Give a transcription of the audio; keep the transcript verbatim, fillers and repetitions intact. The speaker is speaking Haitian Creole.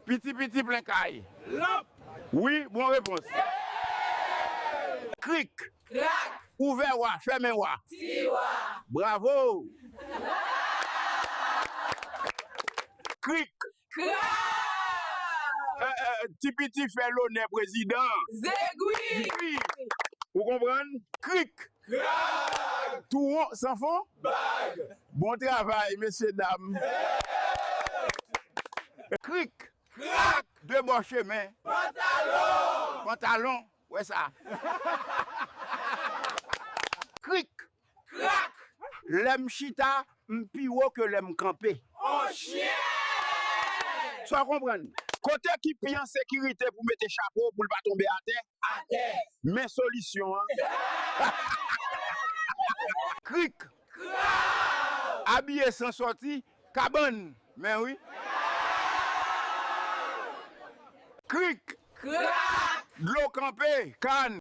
Piti piti plen kay. Lanp. Wi, bon repons. Krik. Krak. Ouvè wa, fèmen wa. Tiwa. Bravo. Krik. Krak. Eh, eh, ti piti fè lonè prezidan. Zegwi. Wi. Ou konprann? Krik. Krak. Tou won, san fon? Bag. Bon travay, mesye dam. Krik. Krak. De bò chemen. Pantalon. Pantalon. Wè sa. Krik. Krak. Lè m chita, m pi wo ke lè m kanpe. On chyen! Sa w konprann? Kote ki pi an sekirite pou mete chapo pou l pa tonbe atè? Atè. Men solisyon an. Krik. Krak. Abiye san sòti, kabann. Men wi. Krik. Krak. Dlo kanpe, kann.